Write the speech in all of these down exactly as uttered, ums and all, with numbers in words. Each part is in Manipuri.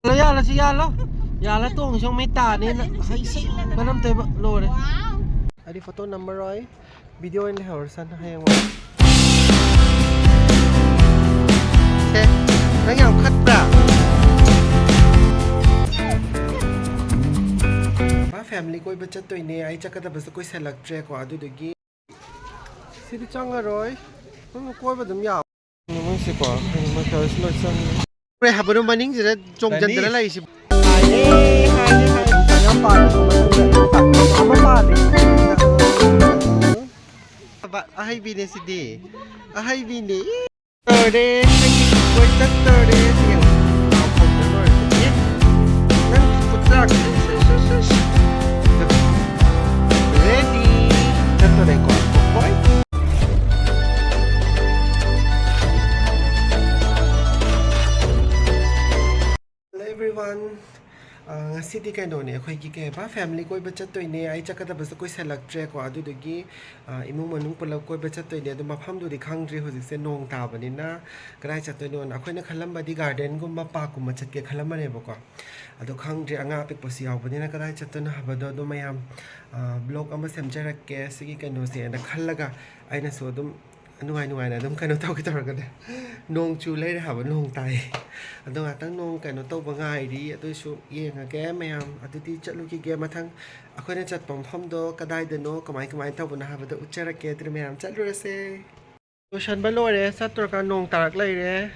ꯌꯥꯜꯂꯣ, ꯌꯥꯜꯂꯣ, ꯁꯤ ꯌꯥꯜꯂꯣ꯫ ꯌꯥꯜꯂ ꯇꯣꯡꯁꯤ, ꯃꯩ ꯇꯥꯅꯤꯅ꯫ ꯍꯩꯁꯤꯡꯕꯅ ꯑꯝꯇꯣꯏꯕ ꯂꯣꯏꯔꯦ꯫ ꯑꯩꯗꯤ ꯐꯣꯇꯣ ꯅꯝꯃꯔꯣꯏ꯫ ꯚꯤꯗꯤꯑꯣ ꯑꯣꯏꯅ ꯂꯩꯍꯧꯔꯁꯅꯨ ꯍꯌꯦꯡ꯫ ꯁꯦ, ꯅꯪ ꯌꯥꯝ ꯈꯠꯄ꯭ꯔꯥ? ꯃꯥ ꯐꯦꯃꯤꯂꯤ ꯀꯣꯏꯕ ꯆꯠꯇꯣꯏꯅꯦ꯫ ꯑꯩ ꯆꯠꯀꯗꯕꯁꯨ ꯀꯨꯏꯁꯜꯂꯛꯇ꯭ꯔꯦꯀꯣ, ꯑꯗꯨꯗꯨꯒꯤ꯫ ꯁꯤꯗꯤ ꯆꯪꯉꯔꯣꯏ꯫ ꯎꯝ, ꯀꯣꯏꯕ ꯑꯗꯨꯝ ꯌꯥ-, ꯃꯣꯏꯁꯦꯀꯣ, ꯃꯣꯏ ꯇꯧꯔꯤꯁꯤ ꯂꯣꯏ ꯆꯪꯉꯤ꯫ ꯍꯣꯔꯦ ꯍꯥꯏꯕꯗꯣ ꯃꯅꯤꯡꯁꯤꯗ ꯆꯣꯡꯖꯟꯗꯅ ꯂꯩꯔꯤꯁꯤ꯫ ꯍꯥꯏꯔꯦ, ꯍꯥꯏꯔꯦ, ꯍꯥꯏꯔꯦ꯫ ꯌꯥꯝ ꯄꯥꯜꯂꯦ, ꯃꯊꯪꯗ ꯑꯃ ꯄꯥꯜꯂꯦ꯫ ꯑꯍꯩꯕꯤꯅꯦ ꯁꯤꯗꯤ꯫ ꯑꯍꯩꯕꯤꯅꯦ꯫ ꯇꯧꯔꯦ, ꯑꯩꯒꯤ ꯀꯣꯏ ꯆꯠꯇꯧꯔꯦ꯫ ꯁꯤ ꯌꯦꯡꯉꯣ꯫ ꯅꯪ ꯈꯨꯠ ꯆꯥꯛ-, Ready꯫ ꯆꯠꯇꯣꯔꯦꯀꯣ꯫ Bye꯫ Hello everyone꯫ ꯑ, ꯉꯁꯤꯗꯤ ꯀꯩꯅꯣꯅꯦ, ꯑꯩꯈꯣꯏꯒꯤ ꯀꯩ ꯍꯥꯏꯕ, ꯐꯦꯃꯤꯂꯤ ꯀꯣꯏꯕ ꯆꯠꯇꯣꯏꯅꯦ꯫ ꯑꯩ ꯆꯠꯀꯗꯕꯁꯨ ꯀꯨꯏꯁꯜꯂꯛꯇ꯭ꯔꯦꯀꯣ, ꯑꯗꯨꯗꯨꯒꯤ, ꯑ, ꯏꯃꯨꯡ ꯃꯅꯨꯡ ꯄꯨꯂꯞ ꯀꯣꯏꯕ ꯆꯠꯇꯣꯏꯅꯦ꯫ ꯑꯗꯣ ꯃꯐꯝꯗꯨꯗꯤ ꯈꯪꯗ꯭ꯔꯤ ꯍꯧꯖꯤꯛꯁꯦ, ꯅꯣꯡ ꯇꯥꯕꯅꯤꯅ ꯀꯗꯥꯏ ꯆꯠꯇꯣꯏꯅꯣꯅ꯫ ꯑꯩꯈꯣꯏꯅ ꯈꯜꯂꯝꯕꯗꯤ ꯒꯥꯔꯗꯦꯟꯒꯨꯝꯕ, ꯄꯥꯔꯛꯀꯨꯝꯕ ꯆꯠꯀꯦ ꯈꯜꯂꯝꯕꯅꯦꯕꯀꯣ꯫ ꯑꯗꯣ ꯈꯪꯗ꯭ꯔꯤ, ꯑꯉꯥꯡ ꯑꯄꯤꯛꯄꯁꯨ ꯌꯥꯎꯕꯅꯤꯅ ꯀꯗꯥꯏ ꯆꯠꯇꯣꯏꯅꯣ ꯍꯥꯏꯕꯗꯣ ꯑꯗꯨꯝ ꯃꯌꯥꯝ, ꯑ, ꯕ꯭ꯂꯣꯒ ꯑꯃ ꯁꯦꯝꯖꯔꯛꯀꯦ ꯁꯤꯒꯤ ꯀꯩꯅꯣꯁꯦꯅ ꯈꯜꯂꯒ ꯑꯩꯅꯁꯨ ꯑꯗꯨꯝ ꯅꯨꯡꯉꯥꯏ ꯅꯨꯡꯉꯥꯏꯅ ꯑꯗꯨꯝ ꯀꯩꯅꯣ ꯇꯧꯒꯦ ꯇꯧꯔꯒꯅꯦ꯫ ꯅꯣꯡ ꯆꯨ ꯂꯩꯔꯦ ꯍꯥꯏꯕ, ꯅꯣꯡ ꯇꯥꯏ꯫ ꯑꯗꯣ ꯉꯥꯛꯇꯪ ꯅꯣꯡ ꯀꯩꯅꯣ ꯇꯧꯕ ꯉꯥꯏꯔꯤ, ꯑꯗꯨꯏꯁꯨ ꯌꯦꯡꯉꯒꯦ ꯃꯌꯥꯝ꯫ ꯑꯗꯨꯗꯤ ꯆꯠꯂꯨꯈꯤꯒꯦ꯫ ꯃꯊꯪ ꯑꯩꯈꯣꯏꯅ ꯆꯠꯄ ꯃꯐꯝꯗꯣ ꯀꯗꯥꯏꯗꯅꯣ, ꯀꯃꯥꯏ ꯀꯃꯥꯏꯅ ꯇꯧꯕꯅꯣ ꯍꯥꯏꯕꯗꯣ ꯎꯠꯆꯔꯛꯀꯦ꯫ ꯑꯗꯨꯗꯤ ꯃꯌꯥꯝ ꯆꯠꯂꯨꯔꯁꯦ꯫ ꯂꯣꯏꯁꯟꯕ ꯂꯣꯏꯔꯦ꯫ ꯆꯠꯇꯣꯔꯀꯥꯟ ꯅꯣꯡ ꯇꯥꯔꯛ ꯂꯩꯔꯦ꯫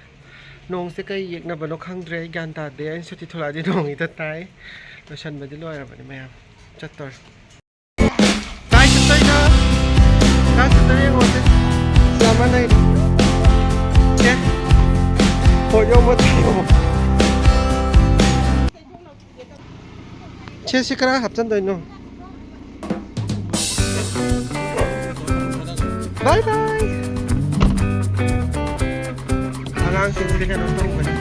ꯅꯣꯡꯁꯦ ꯀꯩ ꯌꯦꯛꯅꯕꯅꯣ ꯈꯪꯗ꯭ꯔꯦ, ꯑꯩ ꯒ꯭ꯌꯥꯟ ꯇꯥꯗꯦ꯫ ꯑꯩꯅ ꯁꯨꯇꯤ ꯊꯣꯛꯂꯛꯑꯗꯤ ꯅꯣꯡ ꯍꯦꯛꯇ ꯇꯥꯏ꯫ ꯂꯣꯏꯁꯟꯕꯗꯤ ꯂꯣꯏꯔꯕꯅꯤ ꯃꯌꯥꯝ꯫ ꯆꯠꯇꯣꯔꯦ꯫ ꯀꯥꯏ ꯆꯠꯇꯣꯏꯅꯣ? ꯀꯥꯏ ꯆꯠꯇꯣꯏꯅꯣ ꯌꯦꯡꯉꯣꯁꯦ꯫ ꯁꯤꯗ ꯑꯃ ꯂꯩꯔꯦ꯫ ꯁꯦ꯫ ꯄꯣꯠ ꯌꯣꯝꯕ ꯊꯥꯡ ꯌꯣꯝꯕ꯫ ꯁꯦ, ꯁꯤ ꯈꯔ ꯍꯥꯞꯆꯟꯗꯣꯏꯅꯣ? Bye bye꯫ ꯑꯉꯥꯡꯁꯤꯡꯁꯦ ꯀꯩꯅꯣ ꯇꯧꯕꯅꯦ꯫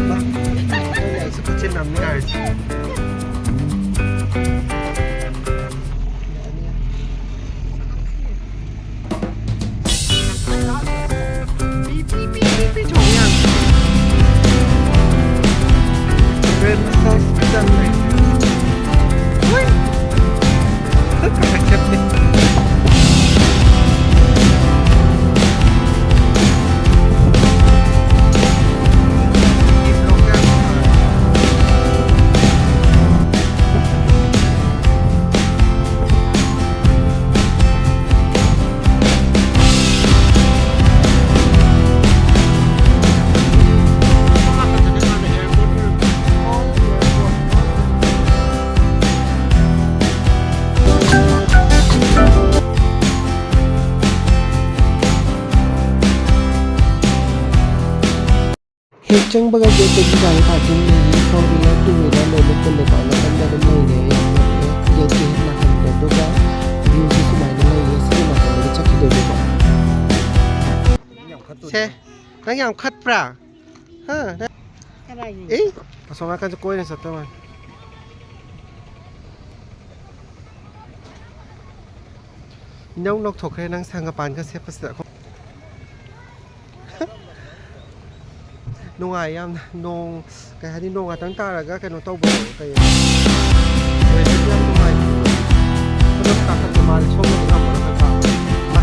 ꯃꯥ, ꯃꯥ, ꯃꯥ, ꯃꯥ, ꯃꯥ, ꯃꯥ, ꯃꯥ, ꯃꯥ, ꯃꯥ, ꯃꯥ, ꯄꯤ, ꯄꯤ, ꯄꯤ, ꯄꯤ, ꯄꯤ ꯆꯣꯡꯉꯤ ꯌꯥꯝ꯫ ꯆꯪꯕꯒ ꯒꯦꯠꯇꯒꯤ ꯒꯥꯔꯤ ꯄꯥꯔꯀꯤꯡ ꯂꯩꯌꯦ, ꯐꯣꯔ ꯋꯤꯂꯔ, ꯇꯨ ꯋꯤꯂꯔ ꯂꯣꯏꯅ ꯄꯨꯜꯂꯦꯀꯣ꯫ ꯅꯥꯀꯟꯗ ꯑꯗꯨꯝ ꯂꯩꯔꯦ, ꯌꯥꯝ ꯅꯛꯑꯦ꯫ ꯒꯦꯠꯀꯤ ꯍꯦꯛ ꯅꯥꯀꯟꯗ꯫ ꯑꯗꯨꯒ ꯚ꯭ꯌꯨꯁꯦ ꯁꯨꯃꯥꯏꯅ ꯂꯩꯌꯦ꯫ ꯁꯤꯒꯤ ꯅꯥꯀꯟꯗꯒꯤ ꯆꯠꯈꯤꯗꯣꯏꯅꯦꯀꯣ꯫ ꯁꯦ, ꯅꯪ ꯌꯥꯝ ꯈꯠꯄ꯭ꯔꯥ? ꯍꯥ? ꯀꯅꯥꯒꯤ? ꯑꯦ? ꯑꯁꯣꯝ ꯅꯥꯀꯟꯁꯦ ꯀꯣꯏꯅ ꯆꯠꯇꯧ ꯃꯥꯜꯂꯦ꯫ ꯏꯅꯧ ꯅꯧꯊꯣꯛꯈ꯭ꯔꯦ ꯅꯪ ꯁꯪꯒꯄꯥꯟꯒ ꯁꯦꯠꯄꯁꯤꯗ꯫ ꯅꯨꯡꯉꯥꯏ ꯌꯥꯝꯅ꯫ ꯅꯣꯡ, ꯀꯩ ꯍꯥꯏꯅꯤ, ꯅꯣꯡ ꯉꯥꯛꯇꯪ ꯇꯥꯔꯒ ꯀꯩꯅꯣ ꯇꯧꯕꯗꯣ, ꯀꯩ, weatherꯁꯦ ꯌꯥꯝ ꯅꯨꯡꯉꯥꯏ꯫ ꯐꯖꯅ ꯀꯥꯈꯠꯄ ꯃꯥꯜꯂꯦ꯫ ꯁꯣꯝꯗꯗꯤ ꯉꯝꯃꯔꯣꯏ ꯈꯔ ꯀꯥꯕ꯫ ꯃꯥ,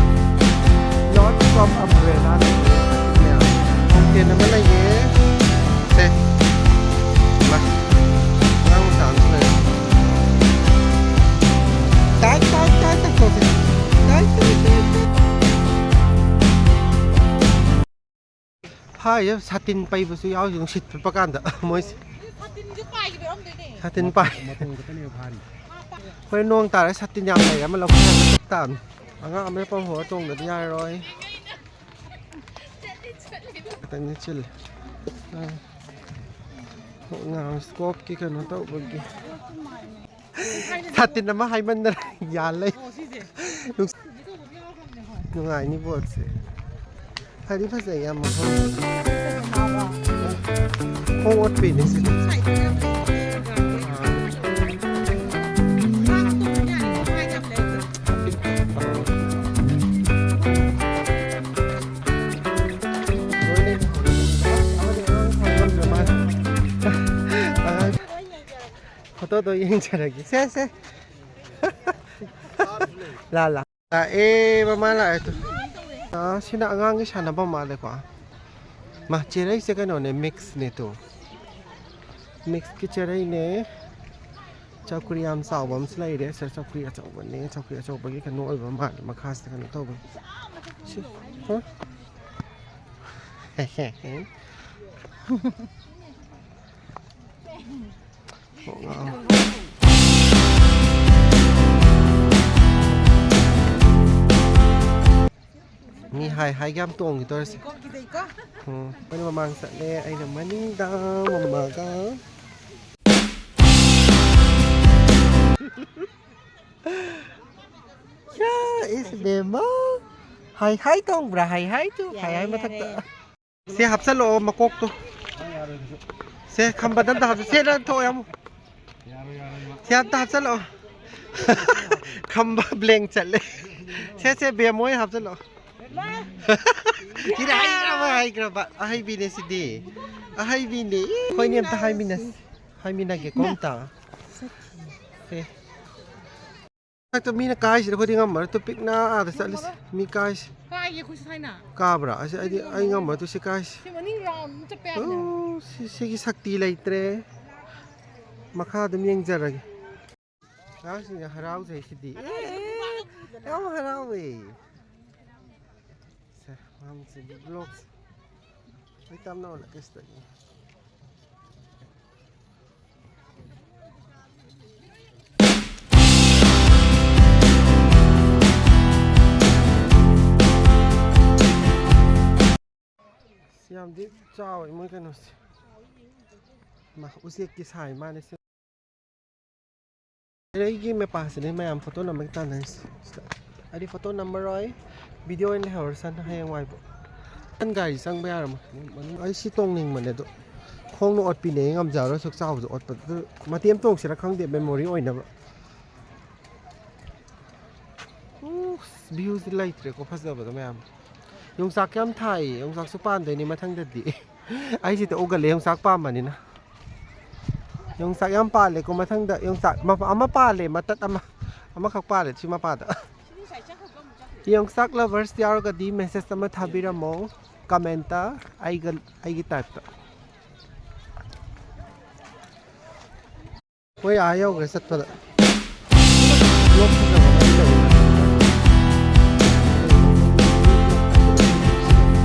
lots of umbrella ꯂꯩꯌꯦ꯫ ꯃꯌꯥꯝ꯫ Fountain ꯑꯃ ꯂꯩꯌꯦ꯫ ꯁꯦ꯫ ꯃꯥ꯫ ꯑꯉꯥꯡ ꯃꯆꯥ ꯑꯃꯁꯨ ꯂꯩꯔꯦ꯫ ꯇꯥꯏ, ꯇꯥꯏ, ꯇꯥꯏ, ꯇꯥꯏ, ꯇꯧꯁꯦ꯫ ꯇꯥꯏ, ꯇꯥꯏ, ꯇꯥꯏ, ꯇꯥꯏ꯫ ꯍꯥꯏ, ꯁꯥꯇꯤꯟ ꯄꯩꯕꯁꯨ ꯌꯥꯎꯔꯤ, ꯅꯨꯡꯁꯤꯠ ꯐꯨꯠꯄ ꯀꯥꯟꯗ ꯃꯣꯏꯁꯦ꯫ ꯁꯥꯇꯤꯟꯁꯦ ꯄꯥꯏꯈꯤꯕ ꯑꯣꯏꯔꯝꯗꯣꯏꯅꯦ꯫ ꯁꯥꯇꯤꯟ ꯄꯥꯏ꯫ ꯃꯇꯣꯟ ꯈꯛꯇꯅꯦꯕ ꯐꯥꯔꯤ꯫ ꯍꯣꯔꯦꯟ ꯅꯣꯡ ꯇꯥꯔꯦ, ꯁꯥꯇꯤꯟ ꯌꯥꯝ ꯂꯩꯔꯦ, ꯑꯃ ꯂꯧꯊꯣꯛꯑꯒ ꯆꯠ ꯇꯥꯕꯅꯤ꯫ ꯑꯉꯥꯡ ꯑꯃꯅ ꯄꯝꯍꯧꯔ ꯇꯣꯡꯗꯗꯤ ꯌꯥꯔꯔꯣꯏ꯫ ꯈꯤꯇꯪꯗꯤ ꯆꯤꯜꯂꯦ꯫ ꯑꯥ꯫ ꯉꯔꯥꯡ ꯁ꯭ꯀꯣꯞꯀꯤ ꯀꯩꯅꯣ ꯇꯧꯕꯒꯤ꯫ ꯁꯥꯇꯤꯟ ꯑꯃ ꯍꯥꯏꯃꯟꯗꯅ ꯌꯥꯜ ꯂꯩ꯫ ꯅꯨꯡꯉꯥꯏꯅꯤ ꯕꯣꯠꯁꯦ꯫ ꯐꯗꯤ ꯐꯖꯩ ꯌꯥꯝ ꯃꯐꯝ꯫ ꯈꯣꯡ ꯑꯣꯠꯄꯤꯅꯦ ꯁꯤꯗꯤ꯫ ꯐꯣꯇꯣꯗꯣ ꯌꯦꯡꯖꯔꯒꯦ꯫ ꯁꯦ, ꯁꯦ꯫ ꯂꯥ, ꯂꯥ꯫ ꯂꯥꯛꯑꯦ, ꯃꯃꯥ ꯂꯥꯛꯑꯦ ꯇꯨ꯫ ꯑꯥ, ꯁꯤꯅ ꯑꯉꯥꯡꯒꯤ ꯁꯥꯟꯅꯐꯝ ꯃꯥꯜꯂꯦꯀꯣ꯫ ꯃꯥ, ꯆꯦꯔꯩꯁꯦ ꯀꯩꯅꯣꯅꯦ, mixꯅꯦ ꯇꯨ꯫ Mixꯀꯤ ꯆꯦꯔꯩꯅꯦ꯫ ꯆꯧꯀ꯭ꯔꯤ ꯌꯥꯝ ꯆꯥꯎꯕ ꯑꯃꯁꯨ ꯂꯩꯔꯦ꯫ ꯁꯤꯗ ꯆꯧꯀ꯭ꯔꯤ ꯑꯆꯧꯕꯅꯦ꯫ ꯆꯧꯀ꯭ꯔꯤ ꯑꯆꯧꯕꯒꯤ ꯀꯩꯅꯣ ꯑꯣꯏꯕ ꯃꯥꯜꯂꯦ꯫ ꯃꯈꯥꯁꯤꯗ ꯀꯩꯅꯣ ꯇꯧꯕꯅꯤ꯫ ꯁꯤ, ꯍꯥ? ꯃꯤ ꯍꯥꯏ ꯍꯥꯏꯒ ꯌꯥꯝ ꯇꯣꯡꯈꯤ ꯇꯧꯔꯁꯦ꯫ ꯎꯝ, ꯑꯩꯅ ꯃꯃꯥꯡ ꯆꯠꯂꯦ, ꯑꯩꯅ ꯃꯅꯤꯡꯗ꯫ ꯃꯃꯥꯒ꯫ ꯌꯥ, ꯏꯁ ꯕꯦꯝꯃ꯫ ꯍꯥꯏ ꯍꯥꯏ ꯇꯣꯡꯕ꯭ꯔꯥ? ꯍꯥꯏ ꯍꯥꯏ ꯇꯨ꯫ ꯍꯥꯏ ꯍꯥꯏ ꯃꯊꯛꯇ꯫ ꯁꯦ ꯍꯥꯞꯆꯜꯂꯛꯑꯣ ꯃꯀꯣꯛꯇꯣ꯫ ꯁꯦ ꯈꯝꯕꯗ ꯑꯝꯇ ꯍꯥꯞꯆ-, ꯁꯦ ꯅꯪ ꯊꯣꯛꯑꯣ ꯌꯥꯝ꯫ ꯁꯦ ꯑꯝꯇ ꯍꯥꯞꯆꯜꯂꯛꯑꯣ꯫ ꯈꯝꯕ blank ꯆꯠꯂꯦ꯫ ꯁꯦ, ꯁꯦ, ꯕꯦꯝ ꯍꯣꯏ ꯍꯥꯞꯆꯜꯂꯛꯑꯣ꯫ ꯁꯤꯗꯤ ꯍꯩꯈ꯭ꯔꯕ, ꯍꯩꯈ꯭ꯔꯕ꯫ ꯑꯍꯩꯕꯤꯅꯦ ꯁꯤꯗꯤ꯫ ꯑꯍꯩꯕꯤꯅꯦ꯫ ꯑꯩꯈꯣꯏꯅꯤ ꯑꯝꯇ ꯍꯥꯏꯃꯤꯟꯅꯁꯤ꯫ ꯍꯥꯏꯃꯤꯟꯅꯒꯦꯀꯣ ꯑꯝꯇ꯫ ꯁꯦ꯫ ꯃꯊꯛꯇ ꯃꯤꯅ ꯀꯥꯏꯁꯤꯗ ꯑꯩꯈꯣꯏꯗꯤ ꯉꯝꯃꯔꯣꯏ꯫ ꯇꯨ ꯄꯤꯛꯅ ꯑꯥꯗ ꯆꯠꯂꯤꯁꯦ꯫ ꯃꯤ ꯀꯥꯏꯁꯦ꯫ ꯀꯥꯏꯌꯦ ꯑꯩꯈꯣꯏꯁꯨ ꯊꯥꯏꯅ꯫ ꯀꯥꯕ꯭ꯔꯥ? ꯑꯁꯤ ꯑꯩꯗꯤ, ꯑꯩ ꯉꯝꯃꯔꯣꯏ꯫ ꯇꯨ ꯁꯤ ꯀꯥꯏꯁꯦ꯫ ꯁꯤ ꯃꯅꯤꯡ round ꯑꯃ ꯆꯠꯄ ꯌꯥꯕꯅꯦ꯫ ꯑꯣ, ꯁꯤ, ꯁꯤꯒꯤ ꯁꯛꯇꯤ ꯂꯩꯇ꯭ꯔꯦ꯫ ꯃꯈꯥ ꯑꯗꯨꯝ ꯌꯦꯡꯖꯔꯒꯦ꯫ ꯑꯉꯥꯡꯁꯤꯡꯅ ꯍꯔꯥꯎꯖꯩ ꯁꯤꯗꯤ꯫ ꯑꯦ, ꯌꯥꯝ ꯍꯔꯥꯎꯋꯦ꯫ ꯁꯦ, ꯃꯥꯝꯁꯤꯒꯤ vlogs꯫ ꯑꯩ ꯇꯞꯅ ꯑꯣꯜꯂꯛꯀꯦ ꯁꯤꯗꯒꯤ꯫ ꯁꯤ ꯌꯥꯝꯗꯤ ꯆꯥꯎꯋꯦ ꯃꯣꯏ ꯀꯩꯅꯣꯁꯦ꯫ ꯃꯥ ꯎꯆꯦꯛꯀꯤ ꯁꯥꯏ ꯃꯥꯅꯦ ꯁꯤ꯫ ꯑꯩꯒꯤ ꯃꯄꯥꯁꯤꯅꯦ ꯃꯌꯥꯝ ꯐꯣꯇꯣ ꯅꯝꯕꯒꯤ ꯇꯥꯟꯅꯔꯤꯁꯦ꯫ ꯁꯤꯗ ꯑꯩꯗꯤ ꯐꯣꯇꯣ ꯅꯝꯃꯔꯣꯏ, ꯚꯤꯗꯤꯑꯣ ꯑꯣꯏꯅ ꯂꯩꯍꯧꯔꯁꯅ ꯍꯌꯦꯡꯋꯥꯏꯕꯨ꯫ ꯒꯥꯔꯤ ꯆꯪꯕ ꯌꯥꯔꯝꯃꯣꯏ꯫ ꯑꯩ ꯁꯤ ꯇꯣꯡꯅꯤꯡꯕꯅꯦ ꯑꯗꯣ ꯈꯣꯡꯅ ꯑꯣꯠꯄꯤꯅꯦ, ꯑꯩ ꯉꯝꯖꯔꯣꯏ ꯑꯁꯨꯛ ꯆꯥꯎꯕꯗꯣ ꯑꯣꯠꯄꯗ꯫ ꯑꯗꯨ ꯃꯇꯦꯛ ꯑꯃ ꯇꯣꯡꯁꯤꯔꯥ ꯈꯪꯗꯦ memory ꯑꯣꯏꯅꯕ꯫ ꯎ, viewꯁꯤ ꯂꯩꯇ꯭ꯔꯦꯀꯣ ꯐꯖꯕꯗꯣ ꯃꯌꯥꯝ꯫ ꯌꯣꯡꯆꯥꯛ ꯌꯥꯝ ꯊꯥꯏꯌꯦ, ꯌꯣꯡꯆꯥꯛꯁꯨ ꯄꯥꯟꯗꯣꯏꯅꯤ ꯃꯊꯪꯗꯗꯤ꯫ ꯑꯩ ꯁꯤꯗ ꯎꯒꯜꯂꯦ ꯌꯣꯡꯆꯥꯛ ꯄꯥꯝꯕꯅꯤꯅ꯫ ꯌꯣꯡꯆꯥꯛ ꯌꯥꯝ ꯄꯥꯜꯂꯦꯀꯣ ꯃꯊꯪꯗ ꯌꯣꯡꯆꯥꯛ ꯃꯄ-, ꯑꯃ ꯄꯥꯜꯂꯦ ꯃꯇꯠ ꯑꯃ, ꯑꯃꯈꯛ ꯄꯥꯜꯂꯦ ꯁꯤ ꯃꯄꯥꯗ꯫ ꯌꯣꯡꯆꯥꯛ lovers ꯌꯥꯎꯔꯒꯗꯤ message ꯑꯃ ꯊꯥꯕꯤꯔꯝꯃꯣ commentꯇ ꯑꯩꯒ, ꯑꯩꯒꯤ typeꯇ꯫ ꯍꯣꯏ, ꯑꯥ ꯌꯧꯈ꯭ꯔꯦ ꯆꯠꯄꯗ꯫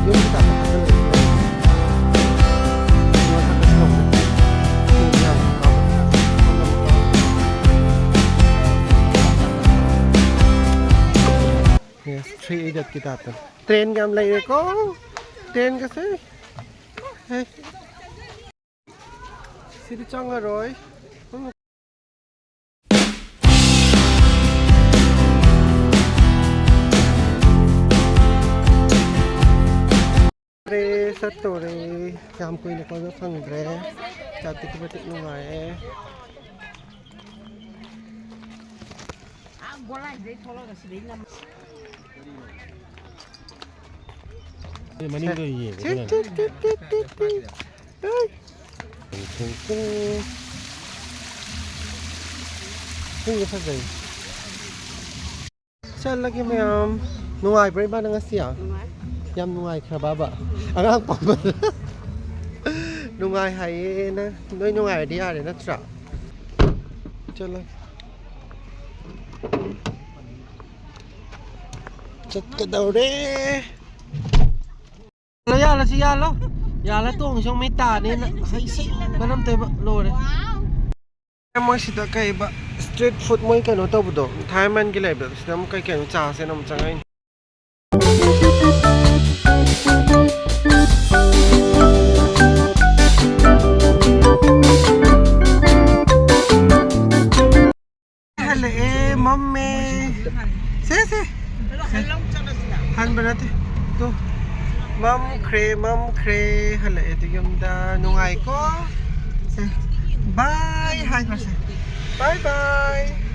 ꯌꯨꯝ ꯇꯥꯟꯅ ꯐꯖꯅ ꯂꯩ꯫ Yes. ꯐ꯭ꯔꯤ ꯑꯦꯗꯦꯠꯀꯤ ꯇꯥꯏꯞꯇ ꯇ꯭ꯔꯦꯟꯒ ꯌꯥꯝ ꯂꯩꯔꯦꯀꯣ꯫ ꯇ꯭ꯔꯦꯟꯒꯁꯦ꯫ ꯍꯦ꯫ ꯁꯤꯗꯤ ꯆꯪꯉꯔꯣꯏ꯫ ꯆꯠꯇꯣꯔꯦ, ꯆꯠꯇꯣꯔꯦ꯫ ꯌꯥꯝ ꯀꯨꯏꯅ ꯀꯣꯏꯕ ꯐꯪꯗ꯭ꯔꯦ꯫ ꯑꯗꯨꯛꯀꯤ ꯃꯇꯤꯛ ꯅꯨꯡꯉꯥꯏꯌꯦ꯫ ꯃꯅꯤꯡꯗ ꯌꯦꯡꯉꯦ꯫ ꯇꯤꯠ, ꯇꯤꯠ, ꯇꯤꯠ, ꯇꯤꯠ, ꯇꯤꯠ, ꯇꯤꯠ꯫ ꯇꯤꯡ, ꯇꯤꯡ, ꯇꯤꯡ꯫ ꯁꯤꯁꯦ ꯐꯖꯩ꯫ ꯆꯠꯂꯒꯦ ꯃꯌꯥꯝ꯫ ꯅꯨꯡꯉꯥꯏꯕ꯭ꯔꯥ ꯏꯃꯥ ꯅꯪ ꯉꯁꯤ? ꯅꯨꯡꯉꯥꯏ꯫ ꯌꯥꯝ ꯅꯨꯡꯉꯥꯏꯈ꯭ꯔꯕꯕ? ꯑꯉꯥꯡ ꯄꯝꯕ꯫ ꯅꯨꯡꯉꯥꯏ ꯍꯥꯏꯌꯦ ꯅꯪ꯫ ꯅꯣꯏ ꯅꯨꯡꯉꯥꯏꯔꯗꯤ ꯌꯥꯔꯦ ꯅꯠꯇ꯭ꯔꯥ? ꯆꯠꯂꯒꯦ꯫ ꯆꯠꯀꯗꯧꯔꯦ꯫ ꯌꯥꯜꯂꯣ, ꯌꯥꯜꯂꯣ, ꯁꯤ ꯌꯥꯜꯂꯣ꯫ ꯌꯥꯜꯂ ꯇꯣꯡꯉꯁꯤ ꯃꯩ ꯇꯥꯅꯤꯅ꯫ ꯍꯩꯁꯦ, ꯃꯅꯝ ꯇꯩꯕ ꯂꯣꯏꯔꯦ꯫ ꯃꯣꯏ ꯁꯤꯗ ꯀꯩꯕ, street food ꯃꯣꯏ ꯀꯩꯅꯣ ꯇꯧꯕꯗꯣ, ꯊꯥꯏꯃꯟꯒꯤ ꯂꯩꯕꯗꯣ, ꯁꯤꯗ ꯑꯃꯨꯛ ꯀꯩ ꯀꯩꯅꯣ ꯆꯥꯁꯦꯅ ꯑꯃꯨꯛ ꯆꯪꯉꯛꯏꯅꯤ꯫ ꯍꯜꯂꯛꯑꯦ, ꯃꯝꯃꯦ꯫ ꯁꯦ, ꯁꯦ꯫ ꯍꯟꯕ ꯅꯠꯇꯦ꯫ ꯇꯨ꯫ ꯃꯝꯈ꯭ꯔꯦ, ꯃꯝꯈ꯭ꯔꯦ꯫ ꯍꯜꯂꯛꯑꯦ ꯑꯗꯨ ꯌꯨꯝꯗ꯫ ꯅꯨꯡꯉꯥꯏꯀꯣ? ꯁꯦ꯫ Bye ꯍꯥꯏꯈ꯭ꯔꯣ ꯁꯦ꯫ Bye bye꯫